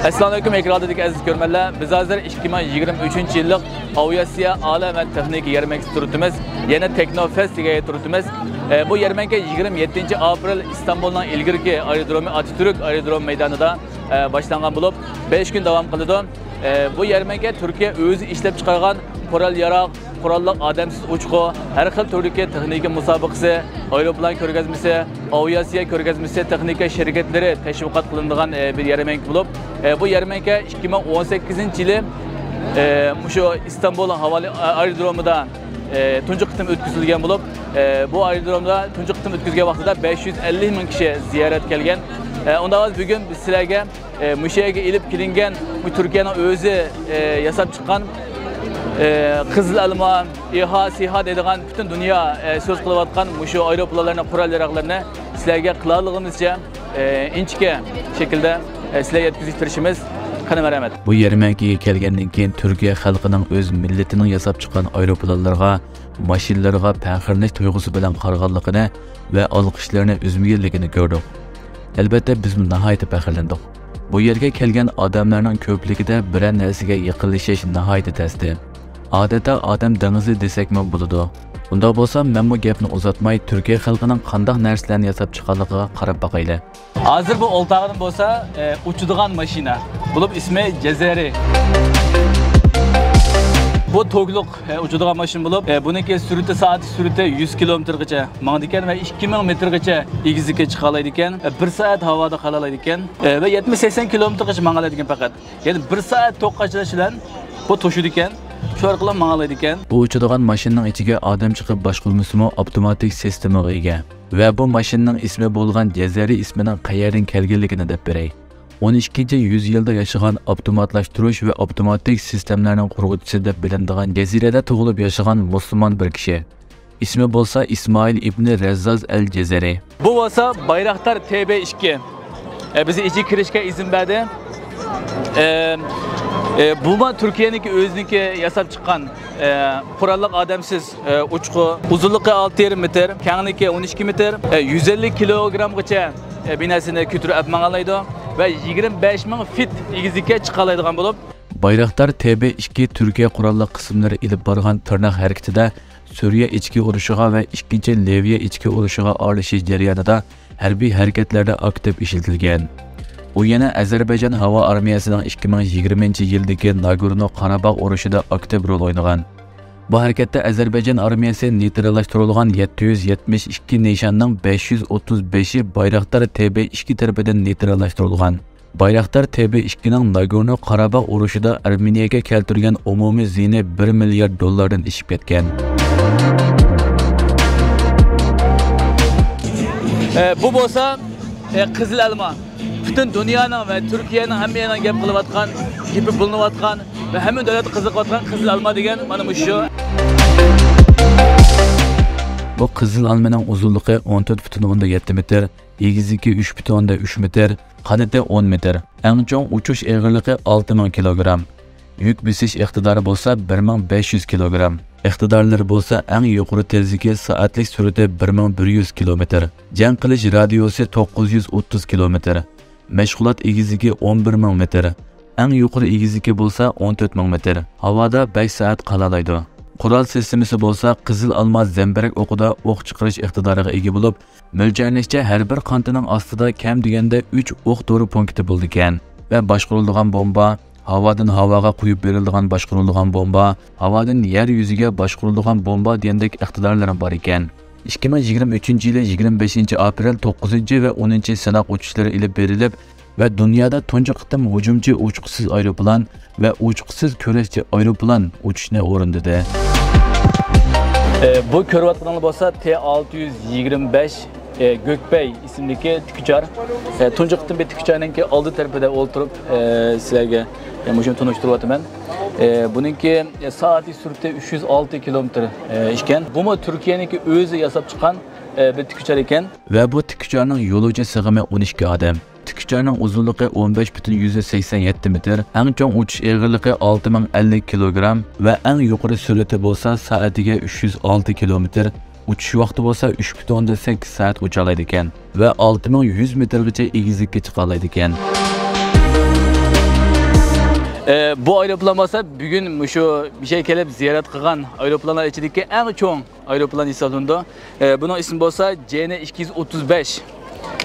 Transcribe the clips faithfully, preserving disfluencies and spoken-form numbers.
ئەسسالامۇئەلەيكۇم، ئېكران ئالدىدىكى ئەزىز كۆرۈرمەنلەر. بىز ھازىر ئىككى مىڭ يىگىرمە ئۈچىنچى يىللىق ئاۋىئاتسىيە، ئالەم ۋە تېخنىكا يەرمەنكىسى تۇرۇۋاتىمىز. يەنى تېكنوفېست دېگەن يەردە تۇرۇۋاتىمىز. ئە، بۇ يەرمەنكە يىگىرمە يەتتىنچى ئاپرېل ئىستانبۇلنىڭ ئىلگىرىكى ئايرودرومى، ئاتاتۈرك ئايرودروم مەيدانىدا، ئە، باشلانغان بولۇپ، بەش كۈن داۋام قىلىدۇ. ئە، بۇ يەرمەنكە تۈركىيە ئۆزى ئىشلەپچىقارغان قورال-ياراغ، قوراللىق ئادەمسىز ئۇچقۇ، ھەر خىل تۈردىكى تېخنىكا مۇسابىقىسى، ئايروپىلان كۆرگەزمىسى، ئاۋىئاتسىيە كۆرگەزمىسى، تېخنىكا شىركەتلىرى تەشۋىقات قىلىنىدىغان، ئە، بىر يەرمەنكە بولۇپ، ئە، بۇ يەرمەنكە ئىككى مىڭ ئون سەككىزىنچى يىلى، ئە، مۇشۇ ئىستانبۇل ھاۋالە، ئە، ئايرودرومىدا، ئە، تۇنجى قېتىم ئۆتكۈزۈلگەن بولۇپ، ئە، بۇ ئايرودرومدا تۇنجى قېتىم ئۆتكۈزگەن ۋاقتىدا بەش يۈز ئەللىك مىڭ كىشى زىيارەت كەلگەن. ئە، ئۇنداق بولسا بۈگۈن بىز سىلەرگە ئە، مۇشۇ يەرگە ئېلىپ كېلىنگەن، بۇ تۈركىيەنىڭ ئۆزى، ئە، ياساپ چىققان، ئە، قىزىل ئالما، ئىھا، سىھا دەيدىغان پۈتۈن دۇنيا، ئە، سۆز قىلىۋاتقان مۇشۇ ئايروپىلانلارنى، قورال-ياراغلارنى سىلەرگە قىلالىغىنىمىزچە، ئە، ئىنچىكە شەكىلدە، ئە، سىلەرگە يەتكۈزۈشكە تىرىشىمىز. قېنى، مەرھەمەت. بۇ يەرمەنكىگە كەلگەندىن كېيىن تۈركىيە خەلقىنىڭ ئۆز مىللىتىنىڭ ياساپ چىققان ئايروپىلانلىرىغا، ماشىنىلىرىغا پەخىرلىنىش تۇيغۇسى بىلەن قارىغانلىقىنى ۋە ئالقىشلىرىنى ئۈزمىگەنلىكىنى كۆردۇق. ئەلۋەتتە، بىزمۇ ناھايىتى پەخىرلەندۇق. بۇ يەرگە كەلگەن ئادەملەرنىڭ كۆپلۈكىدە بىرەر نەرسىگە يېقىنلىشىش ناھايىتى تەستى. ئادەتتە ئادەم دېڭىزى دېسەكمۇ بولىدۇ. ئۇنداق بولسا، مەنمۇ گەپنى ئۇزارتماي، تۈركىيە خەلقىنىڭ قانداق نەرسىلەرنى ياساپ چىققانلىقىغا قاراپ باقايلى. ھازىر بۇ ئولتۇرغىنىم بولسا، ئە، ئۇچىدىغان ماشىنا بولۇپ، ئىسمى جەزەرى. بۇ توكلۇق، ئە، ئۇچىدىغان ماشىنا بولۇپ، ئە، بۇنىڭكى سۈرئىتى، سائەتتە سۈرئىتى يۈز كىلومېتىرغىچە ماڭىدىكەن ۋە ئىككى مىڭ مېتىرغىچە ئېگىزلىككە چىقالايدىكەن، ئە، بىر سائەت ھاۋادا قالالايدىكەن، ئە، ۋە يەتمىش سەكسەن كىلومېتىرغىچە ماڭالايدىكەن پەقەت. يەنى بىر سائەت توك قاچىلاش بىلەن بۇ توشىدىكەن، شۇ ئارقىلىق ماڭالايدىكەن. بۇ ئۇچىدىغان ماشىنىنىڭ ئىچىگە ئادەم چىقىپ باشقۇرمىسىمۇ، ئاپتوماتىك سىستېمىغا ئىگە. ۋە بۇ ماشىنىنىڭ ئىسمى بولغان جەزەرى ئىسمىنىڭ قەيەردىن كەلگەنلىكىنى دەپ بېرەي. ئون ئىككىنچى يۈز يىلدا ياشىغان، ئاپتوماتلاشتۇرۇش ۋە ئاپتوماتىك سىستېمىلارنىڭ قۇرغۇچىسى دەپ بىلىنىدىغان جەزىرەدە تۇغۇلۇپ ياشىغان مۇسۇلمان بىر كىشى. ئىسمى بولسا ئىسمائىل ئىبنى رەززاز ئەل جەزەرى. بۇ بولسا بايراقدار تې بې ئىككى. ئە، بىزنى ئىچىگە كىرىشكە ئىزىن بەردى. ئە، ئە، بۇمۇ تۈركىيەنىڭكى ئۆزىنىڭكى ياساپ چىققان، ئە، قوراللىق ئادەمسىز، ئە، ئۇچقۇ. ئۇزۇنلۇقى ئالتە يېرىم مېتىر، كەڭلىكى ئون ئىككى مېتىر، ئە، يۈز ئەللىك كىلوگرامغىچە، ئە، بىر نەرسىنى كۆتۈرۈپ ئەپ ماڭالايدۇ ۋە يىگىرمە بەش مىڭ فىت ئېگىزلىككە چىقالايدىغان بولۇپ، بايراقدار تې بې ئىككى تۈركىيە قوراللىق قىسىملىرى ئېلىپ بارغان تىرناق ھەرىكىتىدە سۈرىيە ئىچكى ئۇرۇشىغا ۋە ئىككىنچى لىۋىيە ئىچكى ئۇرۇشىغا ئارىلىشىش جەريانىدا ھەربىي ھەرىكەتلەردە ئاكتىپ ئىشلىتىلگەن. ئۇ يەنە ئەزەربەيجان ھاۋا ئارمىيەسىنىڭ ئىككى مىڭ يىگىرمىنچى يىلدىكى ناگورنو قاراباغ ئۇرۇشىدا ئاكتىپ رول ئوينىغان. بۇ ھەرىكەتتە ئەزەربەيجان ئارمىيەسى نېيتراللاشتۇرۇلغان يەتتە يۈز يەتمىش ئىككى نىشاننىڭ بەش يۈز ئوتتۇز بەشى بايراقدار تې بې ئىككى تەرىپىدىن نېيتراللاشتۇرۇلغان. بايراقدار تې بې ئىككىنىڭ ناگورنو قاراباغ ئۇرۇشىدا ئارمېنىيەگە كەلتۈرگەن ئومۇمىي زىيىنى بىر مىليارد دوللاردىن ئېشىپ كەتكەن. ئە، بۇ بولسا، ئە، قىزىل ئالما. پۈتۈن دۇنيانىڭ ۋە تۈركىيەنىڭ ھەممە يەرنىڭ گەپ قىلىۋاتقان، گېپى بولۇنۇۋاتقان ۋە ھەممە دۆلەت قىزىقىۋاتقان قىزىل ئالما دېگەن مانا مۇشۇ. بۇ قىزىل ئالمىنىڭ ئۇزۇنلۇقى ئون تۆت پۈتۈن ئوندىن يەتتە مېتىر، ئېگىزلىكى ئۈچ پۈتۈن ئوندىن ئۈچ مېتىر، قانىتى ئون مېتىر. ئەڭ چوڭ ئۇچۇش ئېغىرلىقى ئالتە مىڭ كىلوگرام. يۈك بېسىش ئىقتىدارى بولسا بىر مىڭ بەش يۈز كىلوگرام. ئىقتىدارلىرى بولسا ئەڭ يۇقىرى تېزلىكى سائەتلىك سۈرئىتى بىر مىڭ بىر يۈز كىلومېتىر. جەڭ قىلىش رادىيۇسى توققۇز يۈز ئوتتۇز كىلومېتىر. مەشغۇلات ئېگىزلىكى ئون بىر مىڭ مېتىر. ئەڭ يۇقىرى ئېگىزلىكى بولسا ئون تۆت مىڭ مېتىر. ھاۋادا بەش سائەت قالالايدۇ. قورال سىستېمىسى بولسا قىزىل ئالما زەمبىرەك ئوقىدا ئوق چىقىرىش ئىقتىدارىغا ئىگە بولۇپ، مۆلچەرلىنىشىچە، ھەر بىر قانتىنىڭ ئاستىدا كەم دېگەندە ئۈچ ئوق دورا پونكىتى بولىدىكەن ۋە باشقۇرۇلىدىغان بومبا، ھاۋادىن ھاۋاغا قويۇپ بېرىلىدىغان باشقۇرۇلىدىغان بومبا، ھاۋادىن يەر يۈزىگە باشقۇرۇلىدىغان بومبا دېگەندەك ئىقتىدارلىرى بار ئىكەن. ئىككى مىڭ يىگىرمە ئۈچىنچى يىلى يىگىرمە بەشىنچى ئاپرېل توققۇزىنچى ۋە ئونىنچى سىناق ئۇچۇشلىرى ئېلىپ بېرىلىپ، ۋە دۇنيادا تۇنجى قېتىم ھۇجۇمچى ئۇچقۇسىز ئايروپىلان ۋە ئۇچقۇسىز كۈرەشچى ئايروپىلان ئۇچۇشنى ئورۇندىدى. ئە، بۇ كۆرۈۋاتقىنىڭلار بولسا تې ئالتە يۈز يىگىرمە بەش، ئە، گۆكبەي ئىسىملىكى تىكۈچار. ئە، تۇنجى قېتىم بىر تىكۈچارنىڭكى ئالدى تەرىپىدە ئولتۇرۇپ، ئە، سىلەرگە، ئە، مۇشۇنى تونۇشتۇرۇۋاتىمەن. ئە، بۇنىڭكى، ئە، سائەتلىك سۈرئىتى ئۈچ يۈز ئالتە كىلومېتىر، ئە، ئىكەن. بۇمۇ تۈركىيەنىڭكى ئۆزى ياساپ چىققان، ئە، بىر تىكۈچار ئىكەن. ۋە بۇ تىكۈچارنىڭ يولۇچى سىغىمى ئون ئىككى ئادەم. تىكۈچارنىڭ ئۇزۇنلۇقى ئون بەش پۈتۈن يۈزدىن سەكسەن يەتتە مېتىر، ئەڭ چوڭ ئۇچۇش ئېغىرلىقى ئالتە مىڭ ئەللىك كىلوگرام ۋە ئەڭ يۇقىرى سۈرئىتى بولسا سائەتىگە ئۈچ يۈز ئالتە كىلومېتىر، ئۇچۇش ۋاقتى بولسا ئۈچ پۈتۈن ئوندىن سەككىز سائەت ئۇچالايدىكەن ۋە ئالتە مىڭ يۈز مېتىرغىچە ئېگىزلىككە چىقالايدىكەن. ئە، بۇ ئايروپىلان بولسا بۈگۈن مۇشۇ بىر شەي كېلىپ زىيارەت قىلغان ئايروپىلانلار ئىچىدىكى ئەڭ چوڭ ئايروپىلان ھېسابلىنىدۇ. ئە، بۇنىڭ ئىسمى بولسا جې ئېن ئىككى يۈز ئوتتۇز بەش،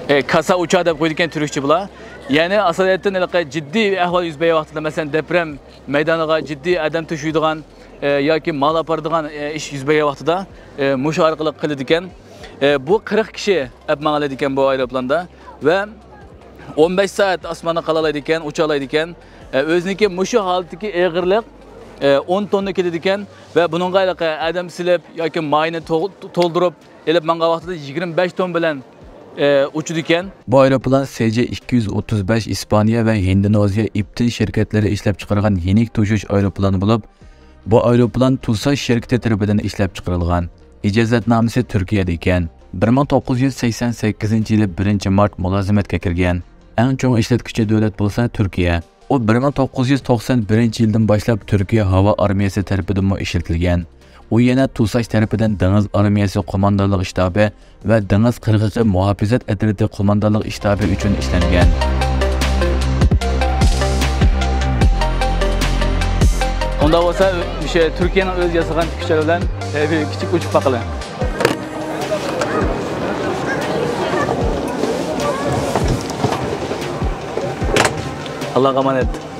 ئە، كاسا ئۇچار دەپ قويىدىكەن تۈركچە بۇلار. يەنى ئاساسەن ھېلىقى جىددىي ئەھۋال يۈز بەرگەن ۋاقتىدا، مەسىلەن، دېپرېم مەيدانىغا جىددىي ئادەم توشۇيدىغان، ئە، ياكى مال ئاپىرىدىغان، ئە، ئىش يۈز بەرگەن ۋاقتىدا، ئە، مۇشۇ ئارقىلىق قىلىدىكەن. ئە، بۇ قىرىق كىشى ئەپ ماڭالايدىكەن بۇ ئايروپىلاندا ۋە ئون بەش سائەت ئاسماندا قالالايدىكەن، ئۇچالايدىكەن. ئە، ئۆزىنىڭكى مۇشۇ ھالىتىدىكى ئېغىرلىق، ئە، ئون توننا كېلىدىكەن ۋە بۇنىڭغا ھېلىقى ئادەم سېلىپ ياكى ماينى تول-، تولدۇرۇپ ئېلىپ ماڭغان ۋاقتىدا يىگىرمە بەش تون بىلەن، ئە، ئۇچىدىكەن. بۇ ئايروپىلان سى جى ئىككى يۈز ئوتتۇز بەش ئىسپانىيە ۋە ھىندونېزىيە ئىپتىن شىركەتلىرى ئىشلەپچىقارغان يېنىك توشۇش ئايروپىلانى بولۇپ، بۇ ئايروپىلان تۇساش شىركىتى تەرىپىدىن ئىشلەپچىقىرىلغان. ئىجازەتنامىسى تۈركىيەدە ئىكەن. بىر مىڭ توققۇز يۈز سەكسەن سەككىزىنچى يىلى بىرىنچى مارت مۇلازىمەتكە كىرگەن. ئەڭ چوڭ ئىشلەتكۈچى دۆلەت بولسا تۈركىيە. ئۇ بىر مىڭ توققۇز يۈز توقسان بىرىنچى يىلدىن باشلاپ تۈركىيە ھاۋا ئارمىيەسى تەرىپىدىنمۇ ئىشلىتىلگەن. ئۇ يەنە تۇساش تەرىپىدىن دېڭىز ئارمىيەسى قوماندانلىق شتابى ۋە دېڭىز قىرغىقى مۇھاپىزەت ئەترىتى قوماندانلىق شتابى ئۈچۈن ئىشلەنگەن. ئۇنداق بولسا، مۇشۇ تۈركىيەنىڭ ئۆزى ياسىغان تىككۈچىلەر بىلەن بىر كىچىك ئۇچۇپ باقىلى. ئاللاغا ئامانەت.